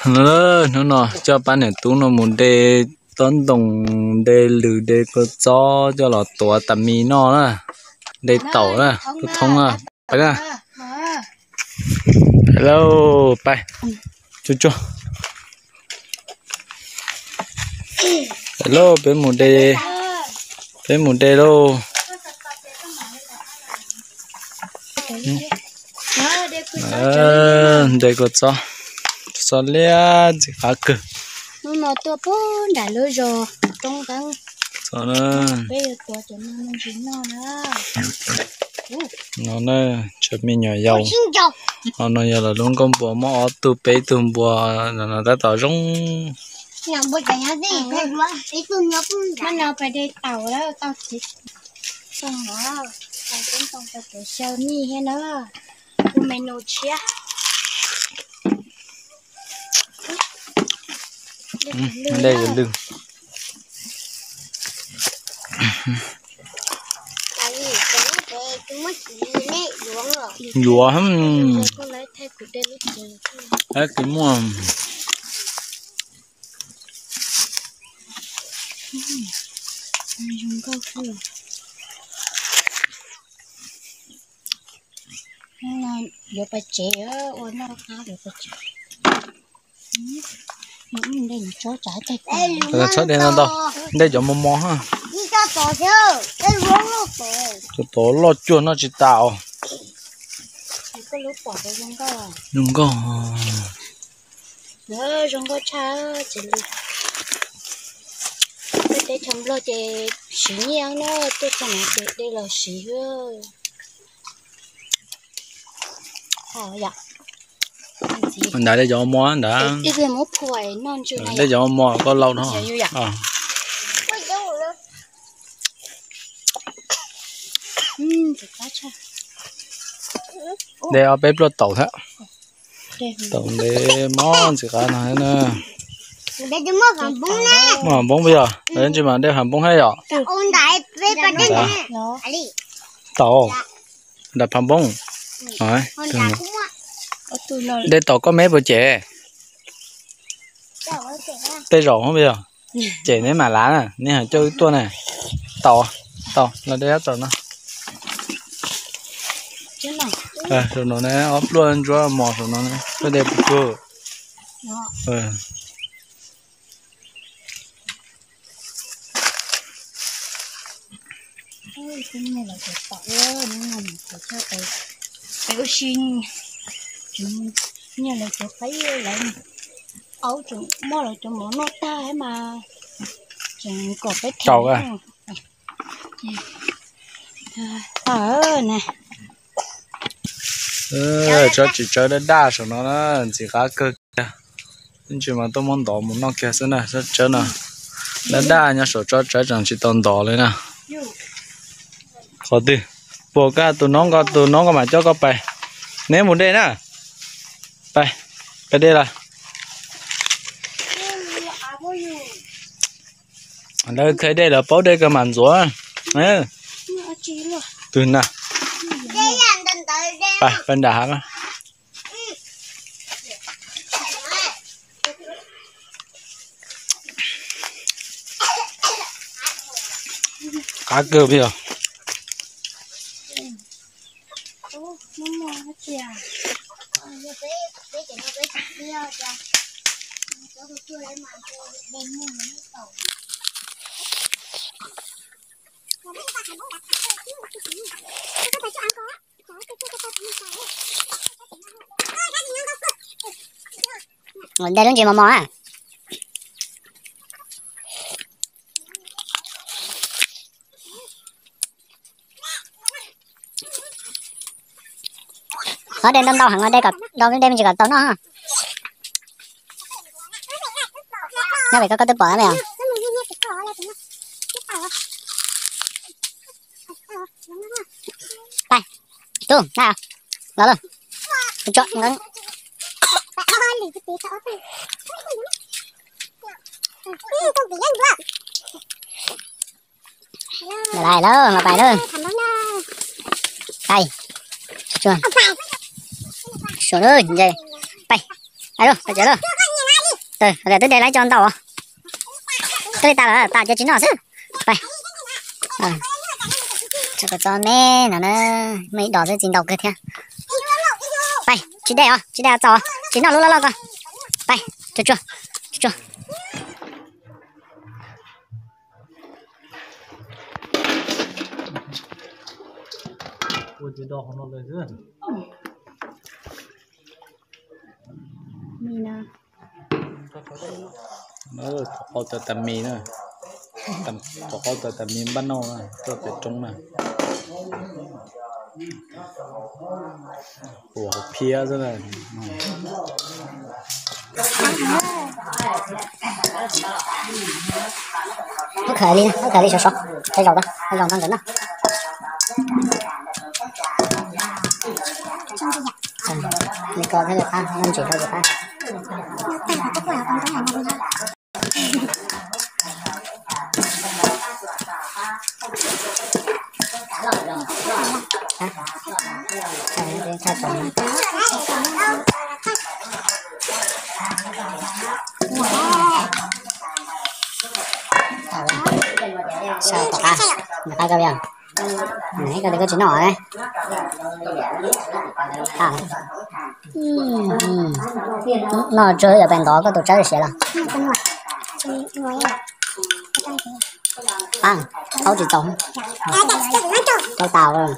Hnub no coj pab niam tub no mus de tob ntoo, de lws, de kua txob coj los tuav tas mis noj na, de taum na, thoob na, pais na. Hello, pais. Tsuag tsuag. Hello, peb mus de, peb mus de lauj. De kua txob, txob liab ntxim qab kawg. Hnub no tuaj puag nram lub zos roob nqeeb. Peb yuav tuav cov no me ntsis noj na. No na, cov me nyuam yaus. Ho no yog lawv lub nkuaj npua, muaj ob tug peb tug npua no tab tom zoo. Hnub no pais de taum lawm, tau txiv tau txiv ntoo rau cov xyaw mij thiab na. Kuv menu tshiab. De yuav lwj. Yuav, kuv muaj. Yuav pais tsev, ua noj qab yuav pais tsev. Txhob de no ntau, de cov mos mos. Cov tod loj cuag noj tsis tas os. Zoo nkauj. Zoo nkauj tshaj. Peb teb chaws Nplog ces siv nyiaj na, tuaj txog no ces de los siv. Ntawd de cov mos ntawd. De cov mos koj laus no. De ob peb pluaj taum thiab. Taum ntev mob ntxim qab no na. Muaj poob puas yog? Lawv ntsis mas de phav poob thiab yom? Taum, nram phav poob. De taum koj me puas cem? Tej zaum puas yog? Cem neb mam lav na, neb hais coj wb tuaj na. Taum, taum, los de ob taum no. Saum no ne, ob pluaj ntsuab mos saum no ne, koj de puas kawg? Ua si, nyiaj lawv cov qaib lawv, aub tseem muab lawv cov mov noj tag mas tseem kom peb rau. Tsob txiv tsawb daj daj saum no na, ntxim qab kawg kiag. Ib ntsis mas tuaj muab ntov mus noj kiag xwb na, tsob tsawb no. Daj daj nyob saum tsob tsawb tseem tsis tau ntov li na. Qhov twg? Puas koj tus nob nko, tus nob nko mam coj koj pais. Neb mus de na. Pais, pais de lawm. Lawv khaws dej lawv paub dej kawg mam ntxuav. Twg na? Pais, pais nram hav. Qab kawg peb yog. Ntej lub ntsis mos mos na. Qhov de ntau ntau heev, de kom ntau, de me ntsis kom tau noj. Nyob pem koj, koj twb pom me os. Pais, tub, na, los lauj. Tso nqeeb. Lais lauj, los pais lauj. Pais. Tsuag. Suav lauj, nce. Pais. Pais lauj, pais tsev lauj. Twb de lawm cov ntau. Twb li tas lawm, tas ces tsis noj xwb. Pais. Tso kom txog me no na, muaj ib dos xwb tsis ntau kawg thiab. Pais, tsis de os, tsis de txaus, tsis noj lub loj loj ko. Pais, tsuag tsuag, tsuag tsuag. Qhov qau tawm tas mis na, qhov qau tawm tas mis npaj nauj na, tuaj pem roob na. Ua hauv phiab xwb na. Ub, khaws li, ub, khaws li sov sov, tej zaum tau, tej zaum tau ntawm no. Li ko thiaj li qab, noj ntsis rau li qab. Sau tom qab, nws qab kawg li os. Nws qab kawg li koj tsis noj ne. Noj tsuag yuav pais ntov koj tus tsawb siav los. Pab, thaub tsis txaus. Tau tas lawm.